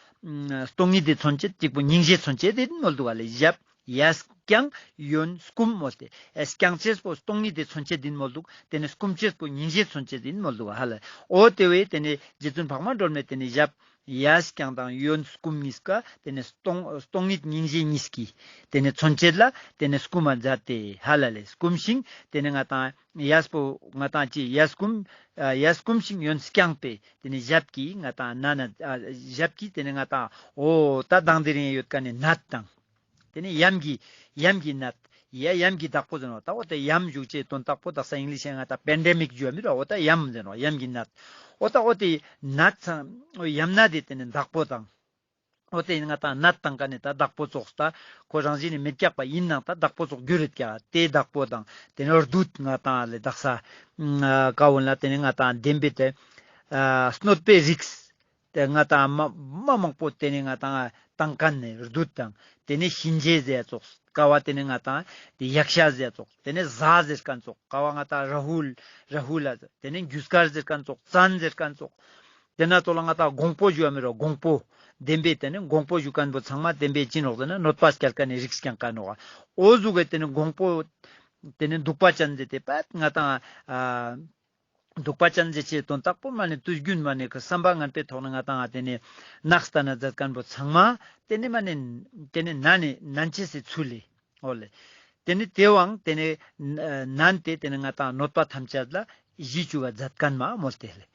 སྟོང་ཉིད་དེ་མཚོན་བྱེད་གཅིག་པོ་སྙིང་རྗེ་མཚོན་བྱེད་དེ་མོལ་དུག་ག་ལེ། ཞབས་གཡས་བརྐྱང་གཡོན་བསྐུམ་མོལ་ཏེ་ཨེ་བརྐྱང་ཅེས་པོ་སྟོང་ཉིད་དེ་མཚོན་བྱེད་དེ་མོལ་དུག་ཏེ་ནེ་བསྐུམ་ཅེས་པོ་སྙིང་རྗེ་མཚོན་བྱེད་དེ་མོལ་དུག་ག་ཧ་ལ། འོ་ཏེ་བས་ཏེ་ནེ་རྗེ་བཙུན་འཕགས་མ་སྒྲོལ་མས་ཏེ་ནེ་ཞབས་གཡས་བརྐྱང་དང་གཡོན་བསྐུམ་གཉིས་ཀ་ཏེ་ནེ་སྟོང་སྟོང་ཉིད་སྙིང་རྗེ་གཉིས་ཀྱི་ཏེ་ནེ་མཚོན་བྱེད་ལ་ཏེ་ནེ་བསྐུམ་མ་མཛད་དེ་ཧ་ལ་ལེ། བསྐུམ་ཞིང་ཏེ་ནེ་ང་ཏང་གཡས་པོ་ང་ཏང་ཅི་གཡས་བསྐུམ་ཨ་གཡས་བསྐུམ་ཞིང་གཡོན་བརྐྱང་པའི་ཏེ་ནེ་ཞབས་ཀྱིས་ང་ཏང་ན་ན་ཨ་ཞབས་ཀྱིས་ཏེ་ནེ་ང་ཏང་འོ་ད་དང་དེ་རིང་ཡོད་མཁན་ནི་ནད་དང་། ཏེ་ནེ་ཡམས་ཀྱི་ཡམས་ཀྱི་ནད། ཡ་ཡམས་ཀྱི་བདག་པོ་ཟེར་ནོག་ད་འོ་ཏེ་ཡམས་ཞུ་ཅེས་དོན་དག་པོ་དག་ས་ཨིང་ལིཤ་ཡ་ང་ཏང་པེན་ཌེ་མིག་ཞུ་བ་མི་རུ་འོ་ད་ཡམས་ཟེར་ནོག་ཡམས་ཀྱི་ནད། འོ་ད་འོ་ཏེ་ནད་ཚང་འོ་ཡམས་ནད་དེ་ཏེ་ནེ་བདག་པོ་དང་། འོ་ཏེ་ང་ཏང་ནད་དང་ཀ་ནེ་ད་བདག་པོ་ཙོགས་ད་ཁོ་རང་བཞིན་ནི་མི་རྒྱག་པ་ཨིན་ནང་ད་བདག་པོ་ཙོགས་གྱུར་རེད་ཀྱག་ཏེ་བདག་པོ་དང་ཏེ་ནེ་བདུད་ང་ཏང་ལེ་དག་ས་ཀ་བོ་ལ་ཏེ་ནེ་ང་ཏང་བདེན་པའི་ཏེ་ཨ་གནོད་པའི་རིགས། ཏེ་ང་ཏང་མ་མ་མང་པོ་ཏེ་ནེ་ང་ཏང་བཏང་མཁན་ནི་བདུད་དང་ཏེ་ནེ་གཤིན་རྗེ་ཟེར་ཙོགས་ ཀ་བོ་ཏེ་ནེ་ང་ཏང་ཏེ་ཡཀ་ཤ་ཟེར་ཙོགས། ཏེ་ནེ་གཟའ་ཟེར་ཁན་ཙོགས། ཀ་བོ་ང་ཏང་ར་ཧུལ་ར་ཧུ་ལ་ཟེར། ཏེ་ནེ་རྒྱུ་སྐར་ཟེར་ཁན་ཙོགས། བཙན་ཟེར་ཁན་ཙོགས། ཏེ་ན་ཙོགས་ལ་ང་ཏང་གོང་པོ་ཞུ་བ་མེ་རོ་གོང་པོ། བདེན་པའི་ཏེ་ནེ་གོང་པོ་ཞུ་ཁན་བོ་ཚང་མ་བདེན་པའི་ཅི་ནོག་ཟེར་ན་གནོད་པ་སྐྱལ་ཁན་ནི་རིགས་སྐྱང་ཁན་ནོག། འོ་ཟུག་གི་ཏེ་ནེ་གོང་པོ་ཏེ་ནེ་གདུག་པ་ཅན་ཟེར་ཏེ་པད་ང་ཏང་ཨ་གདུག་པ་ཅན་ཟེར་ཅེས་དོན་དག་པོ་མ་ནེ་དུས་རྒྱུན་མ་ནེ་ཁོ་བསམ་པ་ངན་པའི་ཐོག་ནེ་ང་ཏང་ཏེ་ནེ་ནགས་ལྟ་ན་མཛད་ཁན་བོ་ཚང་མ་ཏེ་ནེ་མ་ནེ་ཏེ་ནེ་ན་ནེ་ནན་ཅེས་སི་ཚུལ་ལེ། འོ་ལེ། ཏེ་ནེ་ཏེ་བོའང་ཏེ་ནེ་ནན་ཏེ་ཏེ་ནེ་ང་ཏང་གནོད་པ་ཐམས་ཅད་ལ་གཞི་བཅུག་ག་མཛད་ཁན་མ་མོལ་ཏེ་ལེ།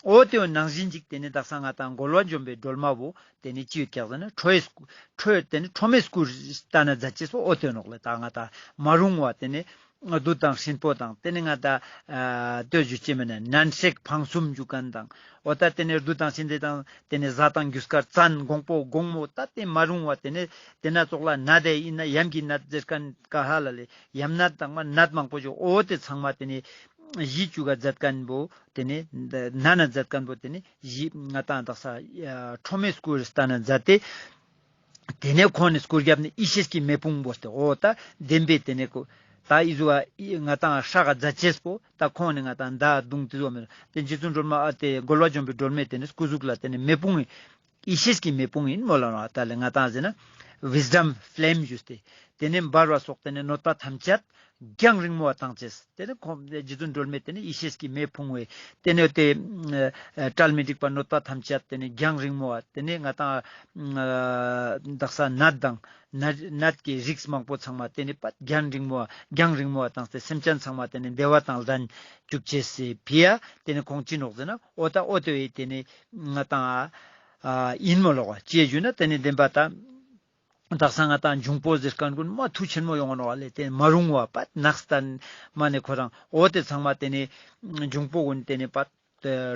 འོ་ཏེ་བོ་ནང་བཞིན་ཅིག་ཏེ་ནེ་དག་ས་ང་ཏང་རྒོལ་བ་འཇོམས་པའི་སྒྲོལ་མ་བོ་ཏེ་ནེ་ཅི་ཡོད་ཀྱག་ཟེར་ན་ཁྲོ་བོའི་སྐུ་ཁྲོ་ཏེ་ནེ་ཁྲོ་མོའི་སྐུ་ལྟ་ན་མཛད་ཅེས་པོ་འོ་ཏེ་ནོག་ལེ། ད་ང་ཏང་མ་རུངས་པ་ཏེ་ནེ་བདུད་དང་སྲིན་པོ་དང་ཏེ་ནེ་ང་ཏང་ཨ་ལྟོས་ཞུ་ཅེས་མེད་ན་ནན་སྲེག་ཕང་སུམ་ཞུ་ཁན་དང་འོ་ད་ཏེ་ནེ་བདུད་དང་སྲིན་པོ་དང་ཏེ་ནེ་གཟའ་དང་རྒྱུ་སྐར་བཙན་གོང་པོ་གོང་མོ་ད་ཏེ་མ་རུངས་པ་ཏེ་ནེ་ཏེ་ན་ཙོགས་ལ་ནད་དེ་ཨིན་ན་ཡམ་གྱི་ནད་ཟེར་ཁན་ཀ་ཧ་ལ་ལེ་ཡམ་ནད་དང་མ་ནད་མང་པོ་ཞིག་འོ་ཏེ་ཚང་མ་ཏེ་ནེ་གཞི་བཅུག་ག་མཛད་ཁན་བོ་ཏེ་ནེ་ན་ན་མཛད་ཁན་བོ་ཏེ་ནེ་གཞི་ང་ཏང་དག་ས་ཁྲོ་མོའི་སྐུ་ལྟ་ན་མཛད་དེ། ཏེ་ནེ་ཁོང་ནི་སྐུ་རྒྱབ་ནེ་ཡེ་ཤེས་ཀྱི་མེ་དཔུང་བོས་ཏེ་འོ་ད་བདེན་པའི་ཏེ་ནེ་ཁོ་ད་ཨི་ཟུག་ང་ཏང་སྲག་ག་མཛད་ཅེས་པོ་ད་ཁོང་ནི་ང་ཏང་མདའ་མདུང་ཏེ་ཟུག་མེད་ཏེ་རྗེ་བཙུན་སྒྲོལ་མ་ཨ་ཏེ་རྒོལ་བ་འཇོམས་པའི་སྒྲོལ་མའི་ཏེ་ནེ་སྐུ་གཟུགས་ལ་ཏེ་ནེ་མེ་དཔུང་ཡེ་ཤེས་ཀྱི་མེ་དཔུང་ཨིན་མོལ་ལ་ནོག། ད་ལེ་ང་ཏང་ཟེར་ན་ཝིས་ཌམ་ཕླེམ་ཞུས་ཏེ་ཏེ་ནེ་འབར་བ་སོགས་ཏེ་ནེ་གནོད་པ་ཐམས་ཅད་རྒྱང་རིང་མོ་བ་བཏང་ཅེས། ཏེ་ནེ་ཁོང་རྗེ་བཙུན་སྒྲོལ་མའི་ཏེ་ནེ་ཡེ་ཤེས་ཀྱི་མེ་དཔུང་བས་ཏེ་ནེ་ཏེ་ཨ་བཀྲ་མི་སྒྲིག་པ་གནོད་པ་ཐམས་ཅད་ཏེ་ནེ་རྒྱང་རིང་མོ་བ་ཏེ་ནེ་ང་ཏང་ཨ་དག་ས་ནད་དང་ནད་ནད་ཀྱི་རིགས་མང་པོ་ཚང་མ་ཏེ་ནེ་པད་རྒྱང་རིང་མོ་བ་རྒྱང་རིང་མོ་བ་བཏང་སྟེ་སེམས་ཅན་ཚང་མ་ཏེ་ནེ་བདེ་བ་དང་ལྡན་བཅུག་ཅེས་སི་ཕི་ཡ་ཏེ་ནེ་ཁོང་ཅི་ནོག་ཟེར་ན་འོ་ད་འོ་ཏེ་བས་ཏེ་ནེ་ང་ཏང་ཨ་ཨིན་མོལ་ལོག་པ་ཅི་ཞུ་ན་ཏེ་ནེ་བདེན་པ་ད། དག་ས་ང་ཏང་འབྱུང་པོ་ཟེར་ཁན་གུན་མ་མཐུ་ཆེན་མོ་ཡོང་ང་ནོག་ལེ། ཏེ་མ་རུང་བ་པད་ནགས་སྟན་མ་ནེ་ཁོ་རང་འོ་ཏེ་ཚང་མ་ཏེ་ནེ་འབྱུང་པོ་གུན་ཏེ་ནེ་པད་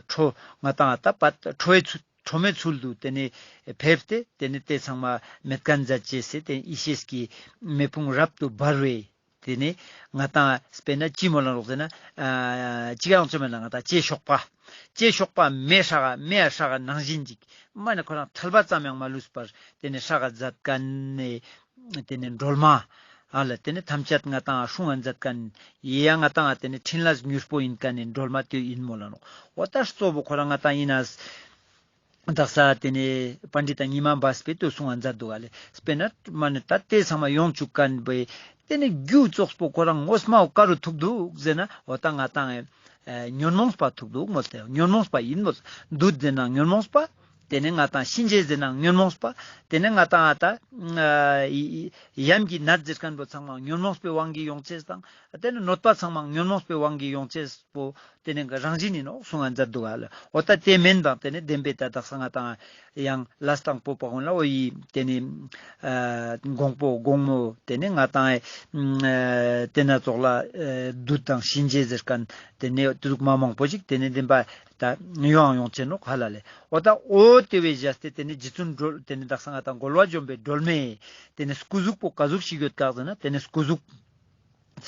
ཁྲོ་ང་ཏང་ད་པད་ཁྲོ་བའི་ཚུལ་ཁྲོ་མོའི་ཚུལ་དུ་ཏེ་ནེ་ཕེབས་ཏེ་ཏེ་ནེ་ཏེ་ཚང་མ་མེད་ཁན་མཛད་ཅེས་སི་ཏེ་ཡེ་ཤེས་ཀྱི་མེ་དཔུང་རབ་ཏུ་འབར་བས། ཏེ་ནེ་ང་ཏང་སྤེར་ན་ཅི་མོལ་ལ་ནོག་ཟེར་ན་ཨ་ཅི་གང་ཅོ་མེད་ན་ང་ཏང་ཅེ་ཤོག་པ་ཅེ་ཤོག་པ་མེ་སྲག་ག་མེ་ཡ་སྲག་ག་ནང་བཞིན་ཅིག་མ་ནེ་ཁོ་རང་ཐལ་བ་ཙམ་ཡང་མ་ལུས་པར་ཏེ་ནེ་སྲག་ག་མཛད་ཁན་ནི་ཏེ་ནེ་སྒྲོལ་མ་ཨ་ལ་ཏེ་ནེ་ཐམས་ཅད་ང་ཏང་སྲུང་ང་མཛད་ཁན་ཡ་ང་ཏང་ཏེ་ནེ་ཕྲིན་ལས་མྱུར་པོ་ཨིན་ཁན་ནི་སྒྲོལ་མ་ཏེ་ཨིན་མོལ་ལ་ནོག། འོ་ད་གཙོ་བོ་ཁོ་རང་ང་ཏང་ཨིན་ན། དག་ས་ཏེ་ནེ་པཎྜི་ཏ་ཉི་མ་སྦས་པའི་ཏེ་གསུང་ང་མཛད་དུག་ག་ལེ། སྤེར་ན་མ་ནེ་ད་ཏེ་ཚང་མ་ཡོང་ཅུག་ཁན་བོའི་ཏེ་ནེ་རྒྱུ་ཙོགས་པོ་ཁོ་རང་ངོ་མ་བོ་ཀ་རུ་ཐུག་དུག་ཟེར་ན་འོ་ད་ང་ཏང་ཨེ་ཉོན་མོངས་པ་ཐུག་དུག་མོལ་ཏེ་ཉོན་མོངས་པ་ཨིན་མོལ། བདུད་ཟེར་ན་ཉོན་མོངས་པ། ཏེ་ནེ་ང་ཏང་གཤིན་རྗེ་ཟེར་ན་ཉོན་མོངས་པ། ཏེ་ནེ་ང་ཏང་ཨ་ད་ཨ་ཡ་ཡམ་གྱི་ནད་ཟེར་ཁན་བོ་ཚང་མ་ཉོན་མོངས་པའི་དབང་གིས་ཡོང་ཅེས་དང་ཏེ་ནེ་གནོད་པ་ཚང་མ་ཉོན་མོངས་པའི་དབང་གིས་ཡོང་ཅེས་པོ། ཏེ་ནེ་རང་བཞིན་ཨིན་ནོག་གསུང་ང་མཛད་དུག་ག་ལེ། འོ་ད་ཏེ་མེན་དང་ཏེ་ནེ་བདེན་པའི་ད་དག་ས་ང་ཏང་ཡང་ལས་དང་པོ་པ་གུན་ལ་འོ་ཡི་ཏེ་ནེ་ཨ་གོང་པོ་གོང་མོ་ཏེ་ནེ་ང་ཏང་ཨ་ཏེ་ན་ཙོགས་ལ་ཨ་བདུད་དང་གཤིན་རྗེ་ཟེར་ཁན་ཏེ་ནེ་ཏེ་ཟུག་མ་མང་པོ་ཞིག་ཏེ་ནེ་བདེན་པ་ད་ཡོང་ཡོང་ཅེས་ནོག་ཧ་ལ་ལེ། འོ་ད་འོ་ཏེ་བས་བཞག་སྟེ་ཏེ་ནེ་རྗེ་བཙུན་སྒྲོལ་ཏེ་ནེ་དག་ས་ང་ཏང་རྒོལ་བ་འཇོམས་པའི་སྒྲོལ་མའི་ཏེ་ནེ་སྐུ་གཟུགས་པོ་ཀ་ཟུག་ཞིག་ཡོད་ཀྱག་ཟེར་ན་ཏེ་ནེ་སྐུ་གཟུགས་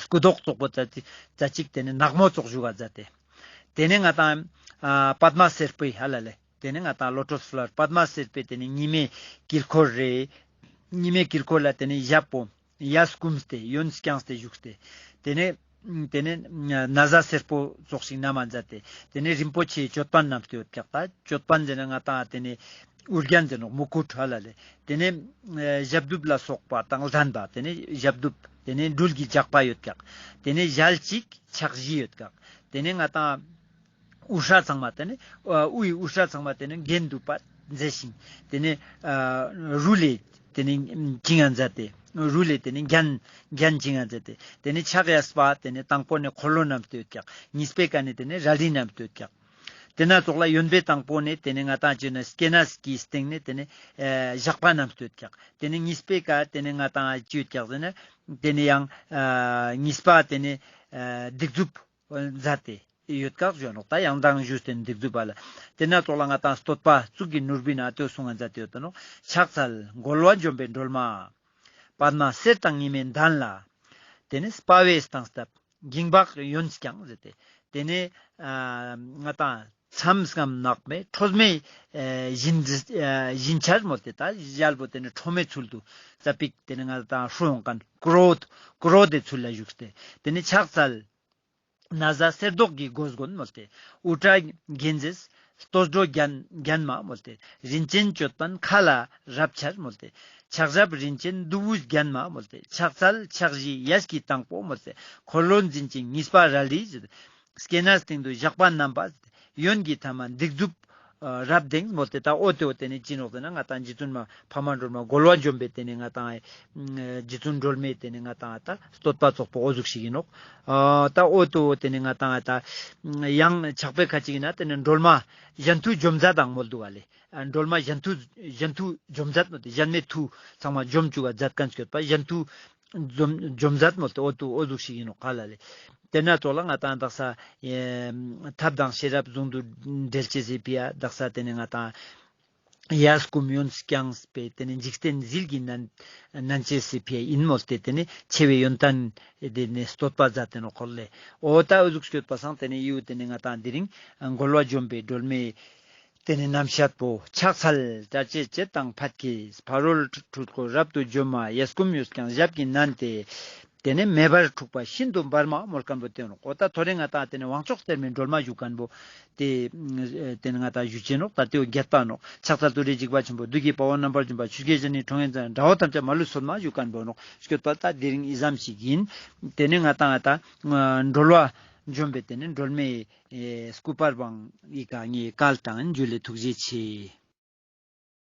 སྐུ་མདོག་ཙོགས་པོ་ཙ་ཅིག་ཏེ་ནེ་ནག་མོ་ཙོགས་ཞུ་བ་མཛད་དེ། ཏེ་ནེ་ང་ཏང་ཨ་པདྨ་སེར་པོའི་ཧ་ལ་ལེ། ཏེ་ནེ་ང་ཏང་ལོ་ཊས་ཕླ་ཝར་པདྨ་སེར་པོའི་ཏེ་ནེ་ཉི་མའི་དཀྱིལ་འཁོར་རེ། ཉི་མའི་དཀྱིལ་འཁོར་ལ་ཏེ་ནེ་ཞབས་པོ་ཡ་སྐུམས་ཏེ་ཡོན་བརྐྱངས་ཏེ་བཞུགས་ཏེ། ཏེ་ནེ་ཏེ་ནེ་ན་བཟའ་སེར་པོ་ཙོགས་ཤིག་ན་མ་མཛད་དེ། ཏེ་ནེ་རིན་པོ་ཆེའི་ཅོད་པན་བསྣམས་ཏེ་ཡོད་ཀྱག། ད་ཅོད་པན་ཟེར་ན་ང་ཏང་ཏེ་ནེ་འུར་རྒྱན་ཟེར་ནོག་མུ་ཀུཊ་ཧ་ལ་ལེ། ཏེ་ནེ་ཨ་ཞབས་གདུབ་ལ་སོགས་པ་དང་ལྡན་པ་ཏེ་ནེ་ཞབས་གདུབ་ཏེ་ནེ་སྦྲུལ་གྱི་ལྗགས་པ་ཡོད་ཀྱག། ཏེ་ནེ་ཞལ་གཅིག་ཕྱག་བཞི་ཡོད་ཀྱག། ཏེ་ནེ་ང་ཏང་དབུ་སྐྲ་ཚང་མ་ཏེ་ནེ་ཨ་དབུའི་དབུ་སྐྲ་ཚང་མ་ཏེ་ནེ་གྱེན་དུ་པ་མཛེས་ཤིང་ཏེ་ནེ་ཨ་རུ་ལེ་ཏེ་ནེ་བཅིངས་ང་མཛད་དེ་རུ་ལེ་ཏེ་ནེ་རྒྱན་རྒྱན་བཅིངས་ང་མཛད་དེ། ཏེ་ནེ་ཕྱག་གཡས་པ་ཏེ་ནེ་དང་པོ་ནེ་འཁོར་ལོ་བསྣམས་ཏེ་ཡོད་ཀྱག། གཉིས་པའི་ཀ་ནེ་ཏེ་ནེ་རལ་གྲི་བསྣམས་ཏེ་ཡོད་ཀྱག། ཏེ་ན་ཙོགས་ལ་གཡོན་པའི་དང་པོ་ནེ་ཏེ་ནེ་ང་ཏང་ཅི་ན་སྐེ་ན་སྐེའི་སྟེང་ནེ་ཏེ་ནེ་ཨ་ཞགས་པ་བསྣམས་ཏེ་ཡོད་ཀྱག། ཏེ་ནེ་གཉིས་པའི་ཀ་ཏེ་ནེ་ང་ཏང་ཅི་ཡོད་ཀྱག་ཟེར་ན་ཏེ་ནེ་ཡང་ཨ་གཉིས་པ་ཏེ་ནེ་ཨ་སྡིགས་མཛུབ་མཛད་དེ་ཡོད་ཀྱག་ཞུ་ནོག། ད་ཡང་དང་ཞུས་ཏེ་སྡིགས་མཛུབ་པ་ལ། ཏེ་ན་ཙོགས་ལ་ང་ཏང་བསྟོད་པ་གཙུག་གི་ནོར་བུའི་ནང་ཏེ་གསུང་ང་མཛད་དེ་ཡོད་ནོག། ཕྱག་འཚལ་རྒོལ་བ་འཇོམས་པའི་སྒྲོལ་མ། པདྨ་གསེར་དང་ཉི་མའི་གདན་ལ། ཏེ་ནེ་དཔའ་བོས་སྟངས་སྟབས། འགྱིང་བག་ཡོན་བརྐྱངས་ཟེར་ཏེ། ཏེ་ནེ་ཨ་ང་ཏང་ མཚམས་རྔམ་ནག་མེ་ཁྲོས་མེ་ཨེ་བཞིན་བཞིན་ཆར་མོལ་ཏེ་ད་ཞལ་པོ་ཏེ་ནེ་ཁྲོ་མེ་ཚུལ་དུ་ཙ་པིག་ཏེ་ནེ་ང་དང་ཧྲུང་ཁན་ཀྲོད་ཀྲོད་དེ་ཚུལ་ལ་བཞུགས་ཏེ་ཏེ་ནེ་ཕྱག་འཚལ། ན་བཟའ་གསེར་མདོག་གི་གོས་གོན་མོལ་ཏེ། དབུ་སྐྲ་གྱོན་མཛེས་སྟོད་འགྲོ་རྒྱན་རྒྱན་མ་མོལ་ཏེ། རིན་ཆེན་ཅོད་པན་ཁ་ལ་རབ་ཆར་མོལ་ཏེ། ཕྱག་ཞབས་རིན་ཆེན་གདུ་བུ་རྒྱན་མ་མོལ་ཏེ། ཕྱག་འཚལ་ཕྱག་བཞི་གཡས་ཀྱི་དང་པོ་མོལ་ཏེ། འཁོར་ལོ་འཛིན་ཅིང་གཉིས་པ་རལ་གྲི་བཞི། སྐེ་ན་སྟེང་དུ་ཞགས་པ་བསྣམས་པ། གཡོན་གྱི་ཐ་མ་སྡིགས་མཛུབ་རབ་གདེངས་མོལ་ཏེ། ད་འོ་ཏེ་འོ་ཏེ་ནེ་ཅི་ནོག་ཟེར་ན་ང་དང་རྗེ་བཙུན་མ་ཕ་མ་སྒྲོལ་མ་རྒོལ་བ་འཇོམས་པའི་ཏེ་ནེ་ང་དང་རྗེ་བཙུན་སྒྲོལ་མའི་ཏེ་ནེ་ང་དང་ད་བསྟོད་པ་ཙོགས་པོ་འོ་ཟུག་ཞིག་ཨིན་ནོག། ཨ་ད་འོ་ཏེ་འོ་ཏེ་ནེ་ང་དང་ད་ཡང་ཕྱག་དཔེ་ཁ་ཅིག་ཨིན་ན་ཏེ་ནེ་སྒྲོལ་མ་གཞན་མཐུ་འཇོམས་མཛད་དང་མོལ་དུག་ག་ལེ། ཨ་སྒྲོལ་མ་གཞན་མཐུ་གཞན་མཐུ་འཇོམས་མཛད་མོལ་ཏེ་གཞན་མའི་མཐུ་ཚང་མ་འཇོམས་བཅུག་ག་མཛད་ཁན་སྐྱོད་པ་གཞན་མཐུ་འཇོམས་འཇོམས་མཛད་མོལ་ཏེ་འོ་ཏེ་འོ་ཟུག་ཞིག་ཨིན་ནོག་ག་ལ་ལེ། ཏེ་ན་ཙོགས་ལ་ང་དང་དག་ས་ཨེ་ཐབས་དང་ཤེས་རབ་ཟུང་དུ་འབྲེལ་ཅེས་སི་ཕི་ཡ་དག་ས་ཏེ་ནེ་ང་དང་ཡ་སྐུ་མི་ཡོན་བསྐྱངས་པའི་ཏེ་ནེ་འཇིག་རྟེན་ཟིལ་གྱིས་མནན་མནན་ཅེས་སི་ཕི་ཡ་ཨིན་མོལ་ཏེ་ཏེ་ནེ་ཆེ་བའི་ཡོན་ཏན་ཏེ་ནེ་བསྟོད་པ་མཛད་དེ་ནོག་འཁོར་ལོ་ལེ། འོ་ད་འོ་ཟུག་སྐྱོད་པ་སང་ཏེ་ནེ་ཡུ་ཏེ་ནེ་ང་དང་དེ་རིང་རྒོལ་བ་འཇོམས་པའི་སྒྲོལ་མའི་ཏེ་ནེ་རྣམ་བཤད་པོ་ཕྱག་འཚལ་བྲལ་བྱེད་བྱེད་དང་ཕཊ་ཀྱིས། ཕ་རོལ་འཁྲུལ་འཁོར་རབ་ཏུ་འཇོམས་མ། ཡ་སྐུ་མི་ཡོན་བསྐྱངས་ཞབས་ཀྱིས་མནན་ཏེ། ཏེ་ནེ་མེ་འབར་འཁྲུགས་པ་ཤིན་ཏུ་འབར་མ་མོལ་ཁན་པོ་ཏེ་ནོག། འོ་ད་ཐོ་རེ་ང་དང་ཏེ་ནེ་དབང་མཆོག་གཏེར་མའི་སྒྲོལ་མ་ཞུ་ཁན་པོ་ཏེ་ཏེ་ནེ་ང་དང་ཞུ་ཅེས་ནོག། ད་ཏེ་བོ་བརྒྱད་པ་ནོག། ཕྱག་འཚལ་ཏུ་རེ་འཇིགས་པ་ཆེན་པོ། བདུད་ཀྱི་དཔའ་བོ་རྣམ་པར་འཇོམས་པ། ཆུ་སྐྱེས་བཞི་ནི་ཁྲོ་ངན་མཛད། དགྲ་བོ་ཐམས་ཅད་མ་ལུས་གསོད་མ་ཞུ་ཁན་པོ་ནོག། སྐྱོད་པ་ད་དེ་རིང་ཨི་ཙམ་ཞིག་ཨིན། ཏེ་ནེ་ང་དང་ང་དང་སྒྲོལ་བ་འཇོམས་པའི་ཏེ་ནེ་སྒྲོལ་མའི་ཨེ་སྐུ་པར་བང་ཨི་ཀ་ངའི་བཀལ་དང་ཇུ་ལེ། ཐུགས་རྗེ་ཆེ།